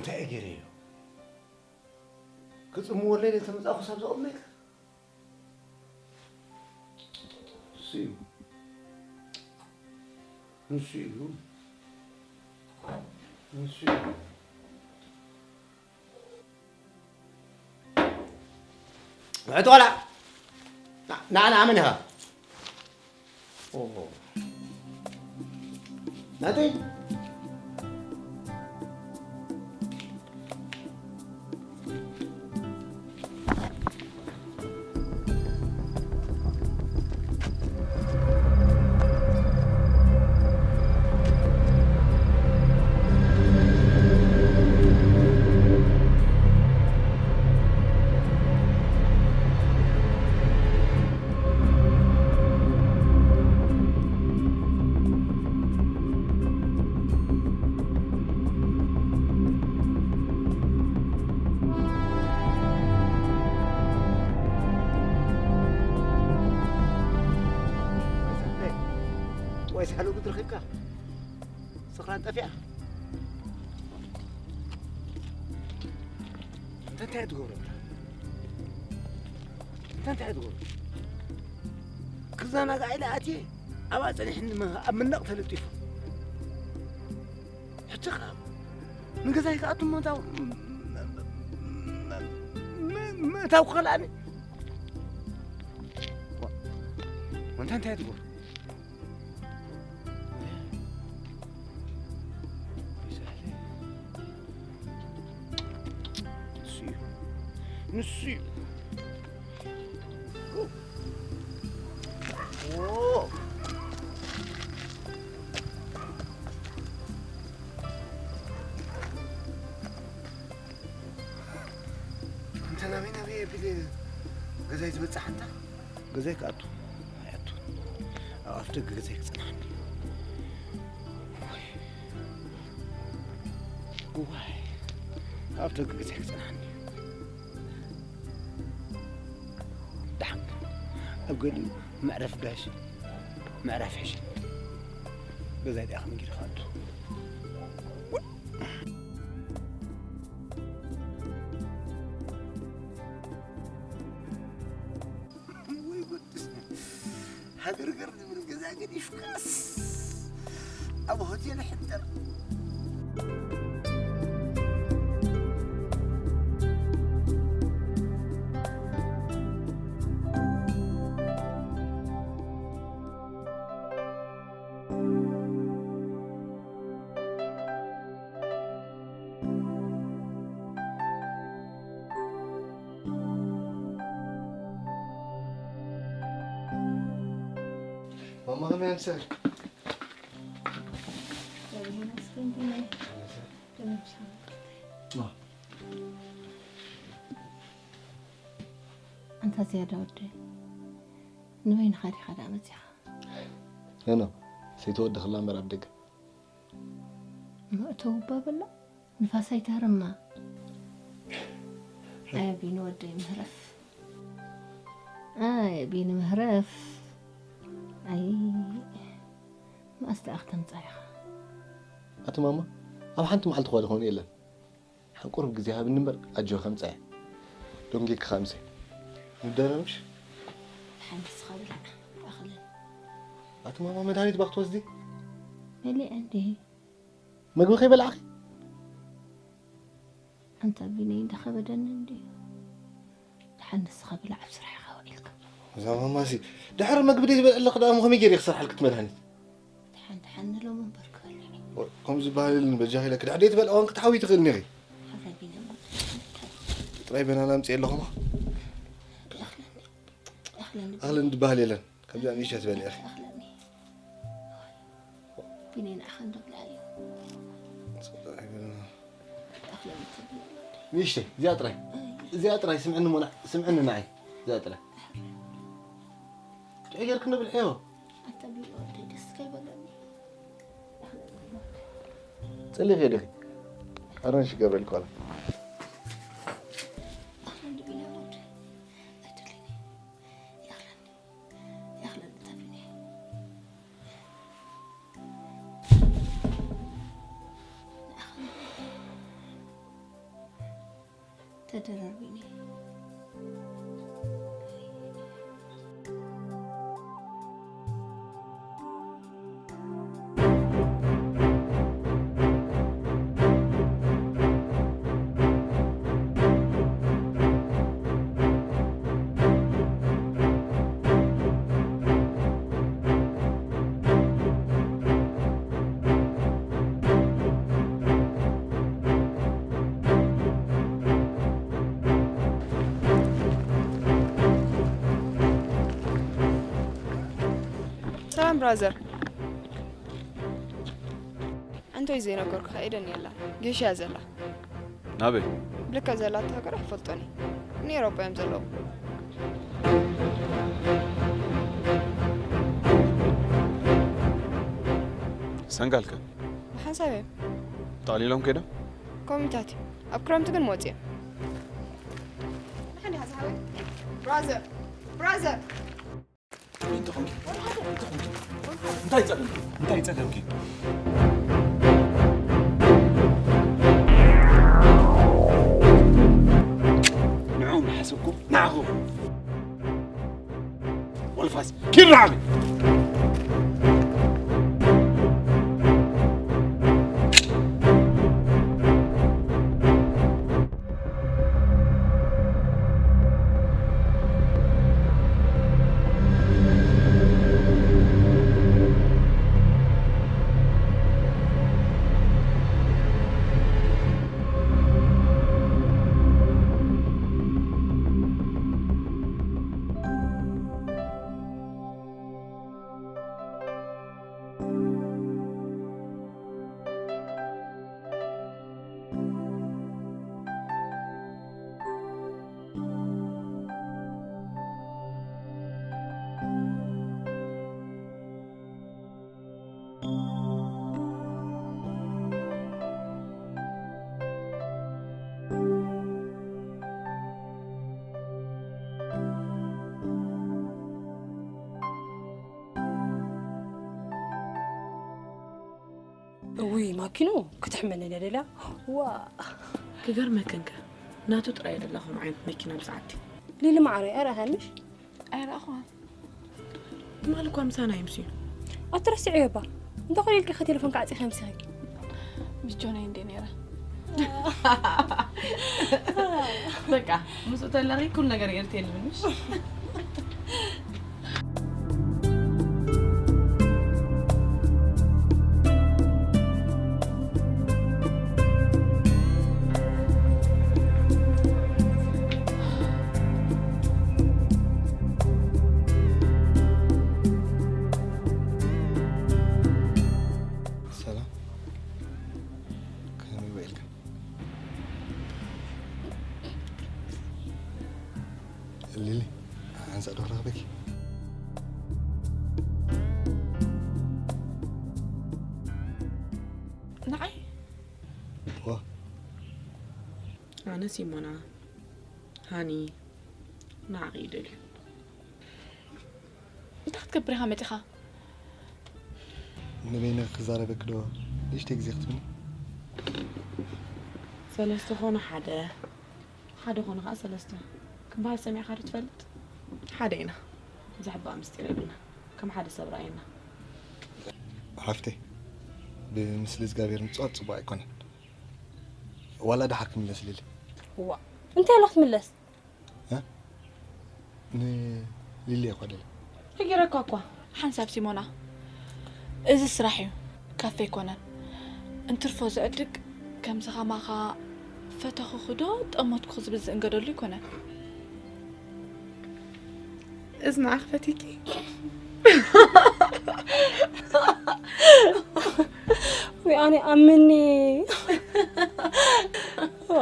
እንታይ እገይረ እዩ? ክጽምወለይ ተመጻኹ ሳብ ዘቕመጥ። ንሱ እዩ። ንሱ እዩ። ንሱ እዩ። ውዕጥ ቆልዓ። ና፣ ና፣ ና፣ መን ኢኻ? ኦ። ናተይ። ወይ ሳሉ ክትረኺብካ? ስኽራን ጠፊኣ። እንተ እንታይ ትገብሮ? እንተ እንታይ ትገብሮ? ክዘናጋዕ ኢለ ኣትየ፣ ኣብኣ ጸኒሕኒ፣ ኣብ መንደቕ ተለጢፉ። ሕጂ ኸኣ ንገዛይ ክኣቱ ምእታው፣ ም-፣ ም-፣ ምእታው ክኸልኣኒ? ወ-፣ ወንታ እንታይ ትገብሮ? ንሱ እዩ። ንሱ እዩ። ኦ! እንተ ናበይ ናበይ ኣቢለ ገዛይ ዝበጽሕ ኣንታ? ገዛይ ክኣቱ ኣይኣቱ። ኣብ ኣፍ ደገ ገዛይ ክጸንሕ እንድዩ። ዋይ። ዋይ። ኣብ ደገ ገዛይ ክጸንሕ እንድዩ። ደሓን። ኣብ ገሊኡ መዕረፊ ጋሽ፣ መዕረፊ ሕሽ። ገዛይ ዲኣ ከመይ ገይሩ ክኣቱ? ወይ ጉድ! ሃገር ገር ዝብል ገዛ ገዲፍካስ ኣብ ሆቴል ሕደር። ማማ ከመይ ኣምሰል? እግዚኣብሔር ይመስገን ቢናይ። ከመይ ምሻ? ማ? ኣንታ ዝያዳ ወደይ፣ ንበይንኻ ዲኻ ደኣ መጺኻ? ሄኖ፣ ሰይቲ ወዲ ክላ እምበር ኣብ ደገ። መእተዊ እባ በላ፣ ንፋስ ኣይትህርማ። ኣይ ቢኒ ወደይ ምህረፍ። ኣይ ቢኒ ምህረፍ። ኣይ መኣስ ደኣ ክተምጻ ኢኻ? ኣቲ ማማ፣ ኣብ ሓንቲ መዓልቲ እኳ ዝኾነ የለን። ሓን ቁሩብ ግዜ ሃብኒ እምበር ኣጆኺ ከምጽኣ እየ። ዶንጌ ክኻምሰ። ንደረምሽ? ሓንቲ ስኻ ብላዕ። ኣኽልን። ኣቲ ማማ መድሃኒት ባክ ትወስዲ? መሊአ እንዲሂ። መግቢ ከይበላዕኺ? ኣንታ ቢነይ እንዳኸበደኒ እንድዩ። ደሓን ንስኻ ብላዕ ኣብ ስራሕኻ ውዒልካ። እዛ ማማሲ፣ ድሕሪ መግቢ ደይ ዝበልዐለኺ ደኣ እሞ ከመይ ገይረ ክሰርሓልኪ እቲ መድሃኒት? ደሓን ደሓን ንሎሚ እምበር ክበልዕ። ወይ፣ ከምኡ ዝበሃል የለን በጃኺ ኢለኪ። ድሕሪ ደይ ትበልዐ ዋንኪ ትሓዊ ትኽእል ኔኺ። ሓፍረ ቢነ እሞ። ጥራይ በናና ኣምፅእ ኣለኹ እሞ። እኽለን፣ እኽለን። እኽለን ዝበሃል የለን። ከምዚኣ ንእሽተይ ትበልዒ ኢኺ። እኽለኒ። ቢኒ ንዓኻ እንዶ ብልዓ እዩ። ጽቡቕ ይበልና። እኽለኒ ትብል ወደይ። ንእሽተይ፣ እዚኣ ጥራይ። ኣይ። እዚኣ ጥራይ፣ ስምዕኒ እሞ ንዓ-፣ ስምዕኒ ንዓይ። እዚኣ ጥራይ። ጥዑይ ጌርኪ እንዶ ብልዕዮ። ኣታ ቢኒ ወደይ ደስ ከይበለኒ። እኽለኒ ወደይ። ጸሊኺ ዲኺ? ኣራንሺ ገብረልኪ ዋላ። እኽለኒ ቢኒ ወደይ። ኣይትብለኒ። ይኣኽለኒ ተብኒ። ንኣኻ ተደራርቢኒ። ሰላም ብራዘር። ኣንቶይ ዘይነገርኩኻ ኤደን የላ፣ ጌሽ እያ ዘላ። ናበይ? ብልክዕ ዘላቶ ሃገር ኣይፈልጦን እየ። ንኤውሮጳ እዮም ዘለዉ። ሰንጋልከ? ብሓንሳብ እዮም። ጠቕሊሎም ከይዶም? ኮሚታት እዩ። ኣብ ክረምቲ ግን መወጽ እዮም። ንሓንቲ ሓዛ ሓወይ። ብራዘር! ብራዘር! እንታይ ጸገም? እንታይ ጸገምኪ? ንዑ ምሓሰብኩ ንዓኹ። ወልፋስ ኪራሚ። እውይ ማኪኑ ክትሕመኒ እያ ደልያ። ዋ ክገርመክንከ ናቱ ጥራይ ደላ ከምኡ ዓይነት መኪና ብዛዕቲ። ሊሊ ማዕረይ ኣይረኣኻንሽ? ኣይረኣኹዋን። ትማሊ እኳ ምሳና ይምስዩ። ኣትረስዕዮ እባ። እንተኾነ ኢልኪ ከ ቴሌፎንካ ዓጺኺ ኣምሲኺ። ምስ ጆነይ እንዴ ነይረ። በቃ ምስኡ ተለኺ ኩሉ ነገር እየ ርቴ ልብል ምሽ። ሰላም፣ ከመይ ውዒልካ? ሊሊ፣ ሓንሳእ ዶ ክረኽበኪ? ንዓይ? ዋ። ኣነ ሲሞና፣ ሃኒ፣ ንዓኺ ይደልዩ። እንታይ ክትገብር ኢኻ መጺኻ? ንበይነ ክዛረበኪ ዶ ንእሽተይ ግዜ ክትብኒ? ሰለስተ ኾኑ ሓደ፣ ሓደ ኾኑ ኸዓ ሰለስተ ክበሃል ሰሚዕካ ዶ ትፈልጥ? ሓደ ኢና። ዘሕብኣ ምስጢር የብልና። ከም ሓደ ሰብ ረኣየና። ሓፍተይ፣ ብምስሊ እግዚኣብሔር ምጽዋት ጽቡቕ ኣይኮነን። ዋላ ደሓር ክምለስ ሊሊ። እዋ፣ እንታይ ኢላ ክትምለስ? እ? ንሊሊ እኳ ደለ። ነጊረካ እኳ። ሓንሳብ ሲሞና፣ እዚ ስራሕ እዩ፣ ካፌ ኣይኮነን። እንትርፎ ዝዕድግ ከምዚ ኸማኻ ፈተኹኺ ዶ ጠመትኩ ዝብል ዝእንገደሉ ኣይኮነን። እዝና ኣኽፈቲኪ። ወይ ኣነ ኣምኒ። ዋ፣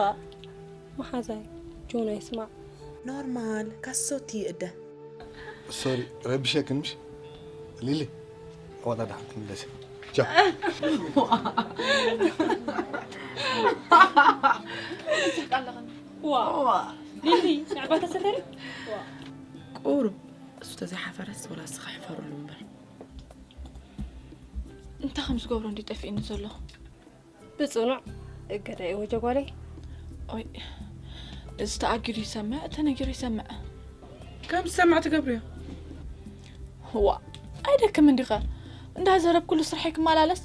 መሓዛይ ጆና ይስማዕ። ኖርማል፣ ካሶቲ እደ። ሶሪ፣ ረቢሸክን ምሽ? ሊሊ፣ ዋላ ደሓን ትምለሲ። ቻው። ትስሕቅ ኣለኽን። ዋ። ዋ። ሊሊ፣ ንዕባታ ሰተሪ? ዋ። ቁሩብ እሱ ተዘይሓፈረስ ወላ እስኻ ሕፈረሉ እምበር። እንታይ ከም ዝገብሮ እንዲ ጠፊእኒ ዘሎ። ብጽኑዕ እገዳ እዩ ወጀ ጓለይ። ኦይ፣ ዝተኣጊዱ ይሰምዕ፣ ተነጊሩ ይሰምዕ። ከም ዝሰምዕ ትገብርዮ። ዋ፣ ኣይደክም እንዲኸ? እንዳዘረብኩሉ ስርሐይ ክመላለስ።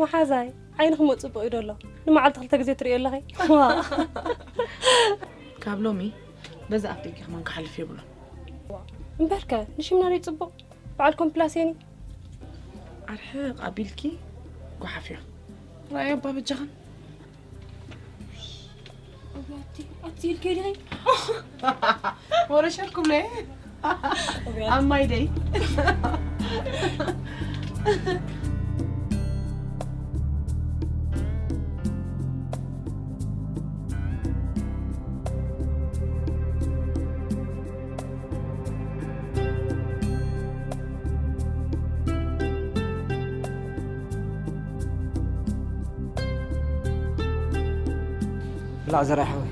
መሓዛይ ዓይንኺ ሞ ፅቡቕ እዩ ዶ ኣሎ? ንመዓልቲ ክልተ ግዜ ትርእዮ ኣለኺ። ዋ። ካብ ሎሚ በዛ ኣፍ ደገ ከማን ክሓልፍ የብሉን። እምበርከ ንሽምና ዶ ፅቡቕ? በዓል ኮምፕላሴኒ። ኣርሕቕ ኣቢልኪ ጓሓፍዮ። ራእዮ ኣባ በጃኽን። ኣቲ ኢልከ ዲኺ? ወረሸርኩም ለ ኣብ ማይ ደይ። ብላዕ ዘርኣይ ሓወይ።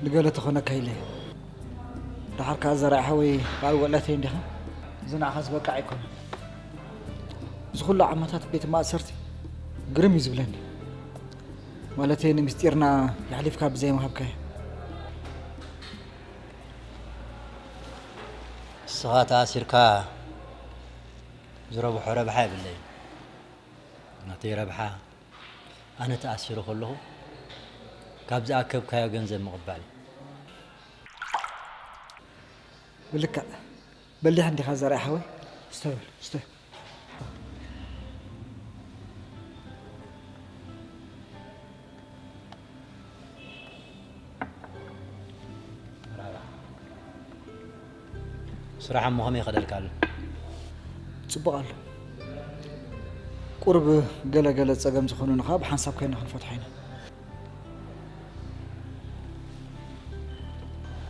ንገለ ተኾነካ ኢለ። ደሓር ከኣ ዘርኣይ ሓወይ በዓል ውዕለተይ እንዲኻ። እዚ ንዓኻ ዝበቅዕ ኣይኮነን። እዚ ኩሉ ዓመታት ቤት ማእሰርቲ ግርም እዩ ዝብለኒ። ማለተይ ንምስጢርና የሕሊፍካ ብዘይምሃብካዮ። ንስኻ ተኣሲርካ ዝረብሖ ረብሓ የብለይን። ናተይ ረብሓ ኣነ ተኣሲሩ ከለኹ ካብ ዝኣከብካዮ ገንዘብ ምቕባል እዩ። ብልክዕ በሊሕ እንዲኻ ዘርኣይ ሓወይ። ስተ በል፣ ስተ። ስራሕ እሞ ከመይ ይኸደልካ ኣሎ? ጽቡቕ ኣሎ። ቁርብ ገለ ገለ ጸገም ዝኾኑና ከኣ ብሓንሳብ ኮይና ክንፈትሖ ኢና።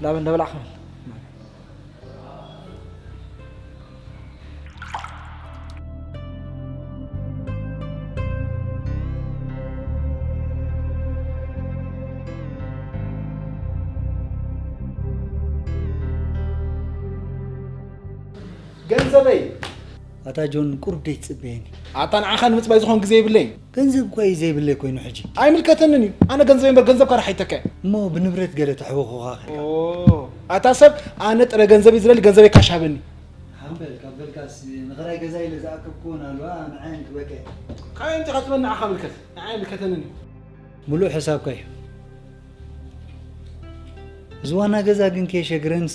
ላበ እንዳበላዕካ በል። ገንዘበይ ኣታ ጆን ቁሩብ ደይ ትጽበየኒ። ኣታ ንዓኻ ንምጽባይ ዝኾን ግዜ የብለይን። ገንዘብ እኳ እዩ ዘይብለይ ኮይኑ ሕጂ። ኣይምልከተንን እዩ። ኣነ ገንዘበይ እምበር ገንዘብካ ርሓ ይተከ። እሞ ብንብረት ገለ ተሕውኹኻ ኸልካ። ኣታ ሰብ ኣነ ጥረ ገንዘብ እዩ ዝደሊ ገንዘበይ ካሽ ሃበኒ። ሃምበል ካብ በልካስ ንኽራይ ገዛ ኢለ ዝኣከብኩዎ ናልዋ ንዓይ ክበቀ። ካበይ ኣምጺኻ ትበኒ ንዓኻ ምልከት። ንዓይ ኣይምልከተንን እዩ። ምሉእ ሕሳብካ እዩ። እዚ ዋና ገዛ ግን ከየሸግረንስ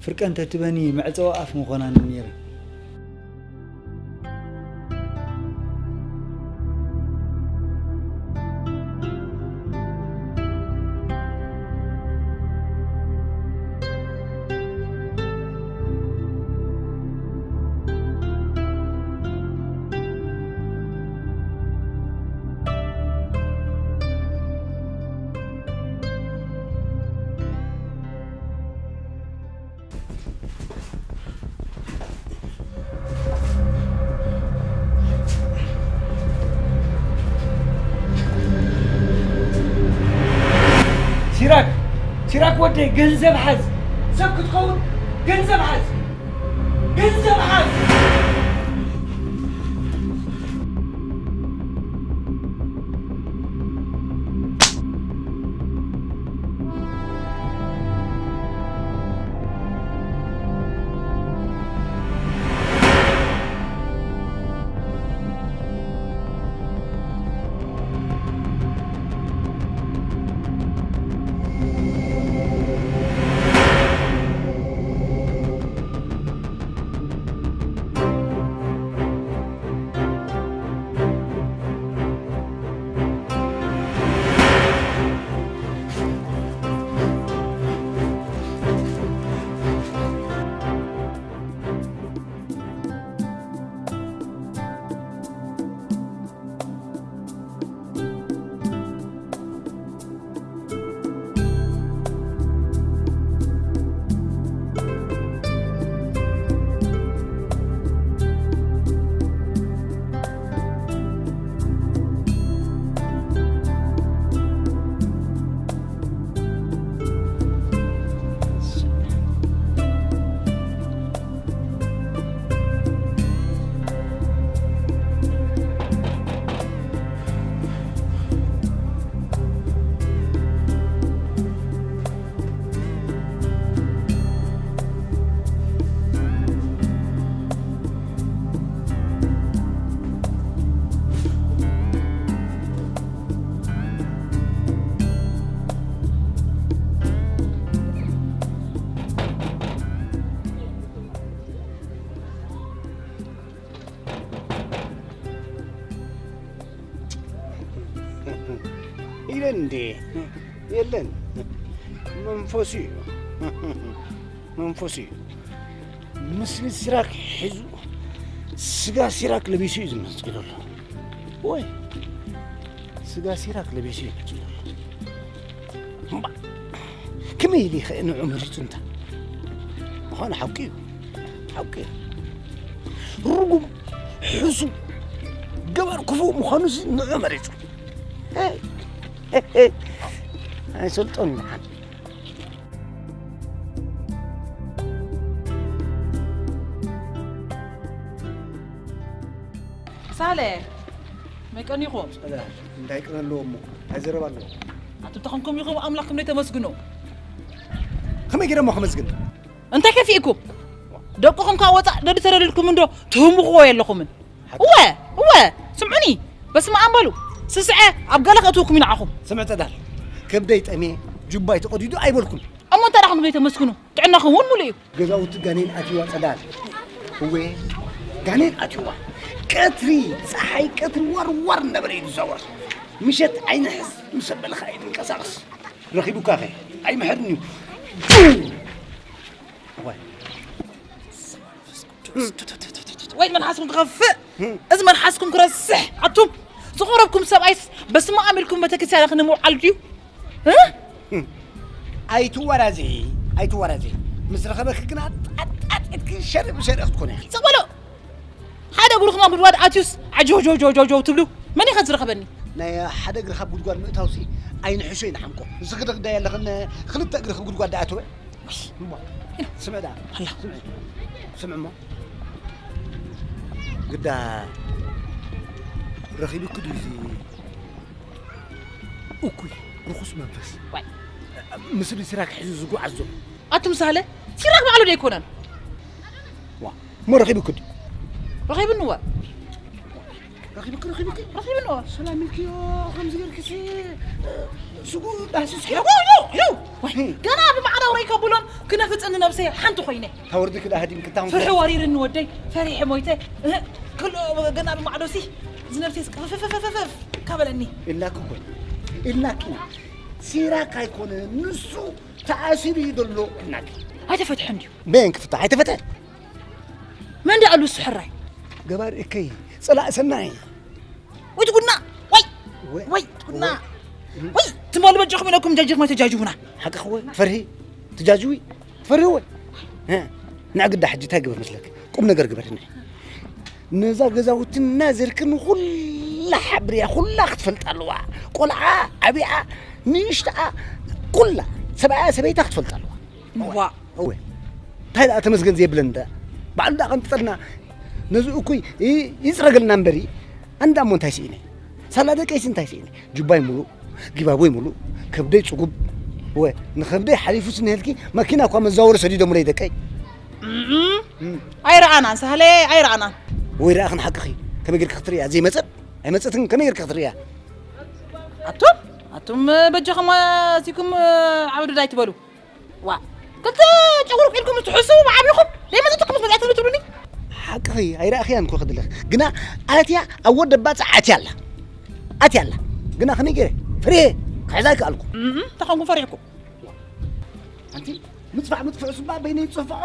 ፍርቀን ተትበኒ መዕጸዊ ኣፍ ምኾናኒ ነይረ። ሲራክ ሲራክ ወደይ ገንዘብ ሓዝ ሰብ ክትኸውን ገንዘብ ሓዝ ገንዘብ ሓዝ እንዴ የለን። መንፈሱ እዩ። መንፈሱ እዩ። ምስሊ ሲራክ ሒዙ፣ ስጋ ሲራክ ለቢሱ እዩ ዝመጽእ ዘሎ። ወይ፣ ስጋ ሲራክ ለቢሱ እዩ ዝመጽእ ዘሎ። እምባ፣ ከመይ ኢሉ ይኸ ንዑ መሪጹ እንታ? ምዃኑ ሓቂ እዩ። ሓቂ እዩ። ርጉም፣ ሕሱም፣ ገባር ክፉእ ምዃኑ እዚ ንዑ መሪጹ። ኣይሰልጦን ደሓን። ሳለ፣ መይ ቀኒኹም? ጸዳል፣ እንታይ ቅነ ኣለዎ እሞ? እንታይ ዘረባ ኣለዎ? ኣቱም ተኾንኩም ኢኹም ኣምላኽኩም ዘይተመስግኑ። ከመይ ገይረ እሞ ከመስግን? እንታይ ከፊእኩም? ደቅኹም ካብ ወጻእ ደዲ ተደሊልኩም እንዶ ትህምኽዎ የለኹምን። እወ፣ እወ፣ ስምዑኒ። በስመ ኣብ በሉ። ስስዐ ኣብ ገለ ከእትውኩም ይንዓኹም። ስምዕ ጸዳል፣ ከብደይ ጠሜ፣ ጁባይ ተቐዲዱ ኣይበልኩን። እሞ እንታይ ደኣ ክንብል ተመስግኑ? ጥዕናኹም እውን ሙሉእ እዩ። ገዛውቲ ጋኔን ኣትይዋ ጸዳል። እወ፣ ጋኔን ኣትይዋ። ቀትሪ፣ ጸሓይ ቀትሪ ዋር ዋር እናበለ እዩ ዝዛወር። ምሸት ኣይንሕስ፣ ምስ ኣበለ ኸኣ እዩ ዝንቀሳቐስ። ረኺቡካ ኸ? ኣይምሕርን እዩ። እዋይ። ወይ መልሓስኩም ክኸፍእ፣ እዚ መልሓስኩም ክረስሕ። ኣቱም ዝቐረብኩም ሰብኣይስ በስመ ኣብ ኢልኩም ቤተክርስትያን ክንምውዓል ድዩ? እ? ኣይትወራዘይ፣ ኣይትወራዘይ። ምስ ረኸበኪ ግና ጣጣጢትኪ ሸሪ ብሸሪ ክትኮኒ ኢኺ። ስቕ በሉ። ሓደ እግሩ ክማን ጉድጓድ ኣትዩስ ዓጀው ጀው ጀው ጀው ጀው ትብሉ። መን ኢኸ ዝረኸበኒ? ናይ ሓደ እግሪ ካብ ጉድጓድ ምእታውሲ ኣይንሕሾ ይንሓምቆ። ንስኺ ዶ ግዳይ ኣለኽን ክልተ እግሪ ካብ ጉድጓድ ደኣ ኣተወ? ውይ፣ እሞ፣ ስምዕ ደኣ፣ ኣላ። ስምዕ፣ ስምዕ እሞ። ግዳ ረኺቡኪ ድዩ እዚ እኩይ ርኹስ መንፈስ? ዋይ። ምስሉ ሲራክ ሒዙ ዝጓዓዝ ዘሎ? ኣቱም ሳለ፣ ሲራክ ባዕሉ ዶ ኣይኮነን? ዋ፣ እሞ ረኺቡኪ ድዩ? ረኺብኒ እወ። ረኺብኪ፣ ረኺብኪ? ረኺብኒ እወ። ሰላም ኢልክዮ፣ ከምዚ ጌርክሲ፣ ስጉ ዳህሲስኪ። ሄው፣ ሄው፣ ሄው! ዋይ፣ እም። ገና ብማዕዶ ውረይ ከብሎን ክነፍጽኒ ነብሰይ ሓንቲ ኮይነ። ታወርዲ ክዳ ሃዲም ክታውን ፍርሒ ወሪርኒ ወደይ፣ ፈሪሐ ሞይተ። እህ፣ ክሎ ገና ብማዕዶሲ፣ እዚ ነብሰይ ስቅ ፍፍፍፍፍፍ ካበለኒ። ኢልናኪ እኮ፣ ኢልናኪ። ሲራክ ኣይኮነ፣ ንሱ ተኣሲሩ እዩ ዘሎ ኢልናኪ። ኣይተፈትሐን ድዩ? መን ክፍታሕ? ኣይተፈትሐን። መን ደኣ ኣሉ እሱ ሕራይ? ገባር እከይ፣ ጸላእ ሰናይ። ወይ ትጉድና! ወይ! ወይ! ወይ ትጉድና! ወይ! ወይ! ትማሊ በጃኹም ኢለኩም ጃጅኹም ኣይተጃጅቡና። ሓቅኺ ወይ? ትፈርሂ? ትጃጅዊ? ትፈርሂ ወይ? እ፣ ንዓ ግዳ ሕጂ እንታይ ግበር መስለክ? ቁም ነገር ግበር ንዓ። ነዛ ገዛውትና ዘርክን ኩላ ሓብርያ፣ ኩላ ክትፈልጣ ኣለዋ። ቆልዓ፣ ዓብያ፣ ንእሽተኣ፣ ኩላ፣ ሰብኣያ፣ ሰበይታ ክትፈልጣ ኣለዋ። እዋ። እወ። እንታይ ደኣ ተመስገን ዘይብለን ደኣ? ባዕሉ ደኣ ቀንጥጠልና። ነዚ እኩይ ይ-፣ ይጽረገልና እምበሪ፣ ኣንዳ እሞ እንታይ ስኢነ? ሳላ ደቀይሲ እንታይ ስኢነ? ጁባይ ሙሉእ፣ ጊባቦይ ሙሉእ፣ ከብደይ ጽጉብ። እወ፣ ንኸብደይ ሓሊፉ ስንሄልኪ፣ መኪና እኳ መዛወሪ ሰዲዶምለይ ደቀይ። እም። እም። ኣይረኣናን፣ ሳህለ ኣይረኣናን። ወይ ረኣኽን ሓቅኺ፣ ከመይ ጌርኪ ክትርእያ? ዘይመጸት? ኣይመጸትን፣ ከመይ ጌርኪ ክትርእያ? ኣቱም፣ ኣቱም በጃኹም ኣዚኩም ዓብዱድ ኣይትበሉ። ዋ፣ ክልተ ጨጉሪ ቂልኩም ትሕስቡ ብዓቢኹም፣ ዘይመጸትኩም ምስ መጽኣትኒ ትብሉኒ? ሓቅኺ፣ ኣይረኣኽያን እኮ ክድለኽ። ግና ኣትያ ኣብ ወደ ባጽዕ ኣትያ ኣላ። ኣትያ ኣላ። ግና ከመይ ገይረ? ፍርየ፣ ክሕዛ ኣይከኣልኩ። እም፣ ተኾንኩም ፈሪሕኩም። ኣንቲ፣ ምጽፋዕ ምጥፍእ እሱባ በይነይ ጽፍዖ።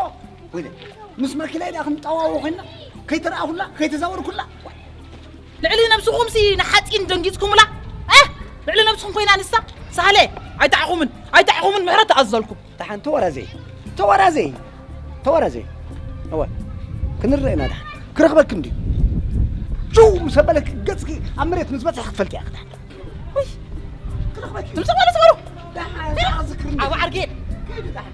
ወይለ፣ ምስ ማኪናይ ደኣ ክንጠዋወ ኮይና፣ ከይተረኣኹላ፣ ከይተዛወርኩላ። ልዕሊ ነብስኹምሲ ንሓጺን ደንጊጽኩምላ? እ? ልዕሊ ነብስኹም ኮይና ንሳ? ሳህለ፣ ኣይተዓኹምን፣ ኣይተዓኹምን ምሕረት ተኣዘልኩም። ደሓን ተወራዘይ፣ ተወራዘይ፣ ተወራዘይ። እወ፣ ክንረአና ደሓን። ክረኽበኪ እንድዩ። ጭው ምስ ኣበለኪ ገጽኪ ኣብ መሬት ምስ በጽሐ ክትፈልጢ ኢኺ ደሓን። ውይ፣ ክረኽበኪ። ትምጽእ ማለት በሉ። ደሓን፣ ደሓን፣ ዝክርኒ። ኣብ ዓርጌ። ከይዲ ደሓን።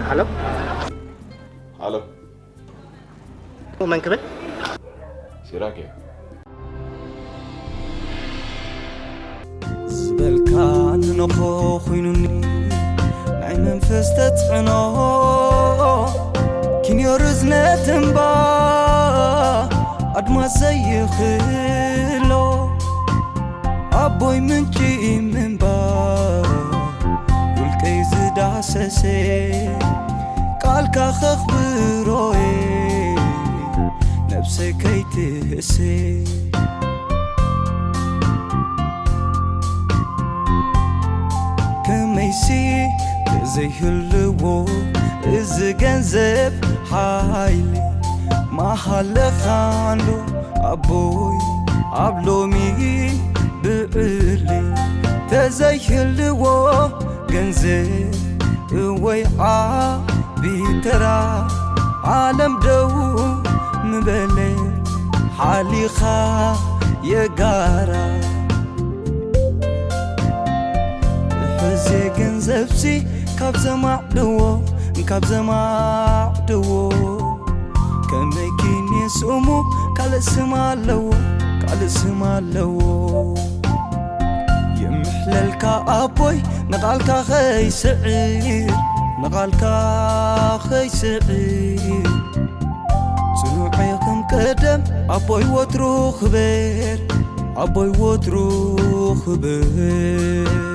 ሃሎ። ሃሎ። መን ክብል? ሲራክ እየ። ዝበልካ እንኾ ኮይኑኒ ናይ መንፈስ ተጽዕኖ፣ ኪንዮ ርዝነት እምባ ኣድማስ ዘይኽሎ፣ ኣቦይ ምንጪ ምንባ ውልቀይ ዝዳሰሰ፣ ቃልካ ኸኽብሮየ ነብሰይ ከይትህሴ። ከመይሲ ተዘይህልዎ እዚ ገንዘብ ሓይሊ መሃለኻንዶ ኣቦይ ኣብ ሎሚ ብዕሊ ተዘይህልዎ ገንዘብ እወይ ዓቢ ተራ ዓለም ደው ምበለ ሓሊኻ የጋራ ሕዜ ገንዘብሲ ካብ ዘማዕድዎ ካብ ዘማዕድዎ ከመይ ኪን የስእሙ ካልእ ስም ኣለዎ ካልእ ስም ኣለዎ የምሕለልካ ኣቦይ ንቓልካ ኸይስዕር ንቓልካ ኸይስዕር ጽኑዕ ከም ቀደም ኣቦይ ወትሩ ክበር ኣቦይ ወትሩ ክበር